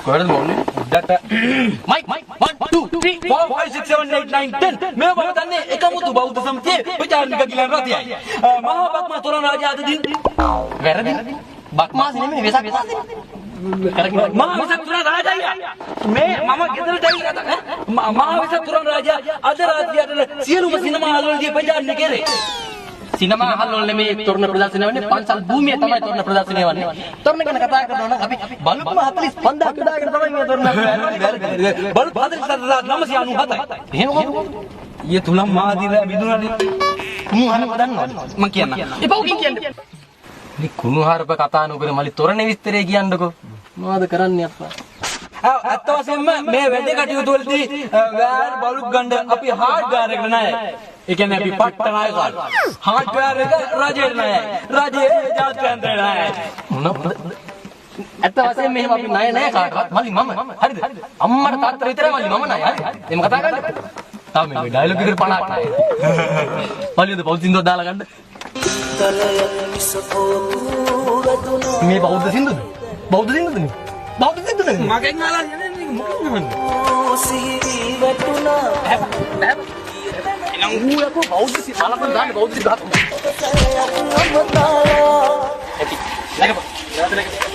කොහෙද මොන්නේ? උඩට මයික් 1 2 3 4 5 6 7 8 9 10. මේ පවතන්නේ එකමුතු බෞද්ධ සමිතියේ ප්‍රචාරණික ගිලන් රථයයි. මහා බක්මා තොරණ රාජා අද දින වැරදි. බක්මාසි නෙමෙයි, වෙසක් මාසෙ. මහා වෙසක් තොරණ රාජා මේ මම ගෙදරට ඇවිල්ලා කතා මහා වෙසක් තොරණ රාජා අද රාත්‍රියට සියලුම සිනමා හල් වලදී ප්‍රචාරණය කෙරේ. සිනමා හල් වල නෙමෙයි තොරණ ප්‍රදර්ශනය වෙන්නේ, පන්සල් භූමියේ තමයි තොරණ ප්‍රදර්ශනය වෙන්නේ. තොරණ ගැන කතා කරනවා නම් අපි බලුප්ම 45,000 දාගෙන තමයි මේ තොරණ අපි බලුප් 44,997යි. එහෙම කොහොමද? ඊයේ තුලම් මාදිලා මිදුණානේ. කුණු හරප දන්නවද? මං කියන්න. එපා උකින් කියන්න. මේ කුණු හරප කතා නොකර මලි තොරණ විස්තරේ කියන්නකෝ. මොනවද කරන්නේ අප්පා? ඇත්ත වශයෙන්ම මේ වැඩ කටයුතු වලදී වෑර් බලුක් ගන්න අපි හાર્ඩ්වෙයාර් එකට ණයයි. ඒ කියන්නේ අපි පට්ට ණයකාරයෝ. හાર્ඩ්වෙයාර් එක රජයට ණයයි. රජයේ ජාත්‍යන්තරයට ණයයි. මොන ඇත්ත වශයෙන්ම මෙහෙම අපි ණය නෑ කාටවත්. මලි මම. හරිද? අම්මට තාත්තට විතරයි මලි මම ණය. හරිද? එහෙම කතා කරන්න. තාම මේ ඩයලොග් එකට 50ක් ණයයි. මලි උද පෞද්ද සින්දුවක් දාලා ගන්න. මේ බෞද්ධ සින්දුද? බෞද්ධ සින්දුද මේ? බෞද්ධ සින්දුද මේ? මගෙන් අහලා නෙමෙයි, මොකක්ද මන්නේ? ඌ යකෝ බෞද්ධ සින්දු බලපන් දාන්න බෞද්ධ සින්දු හත. ඇති. නැගපන්. නැවත නැගපන්.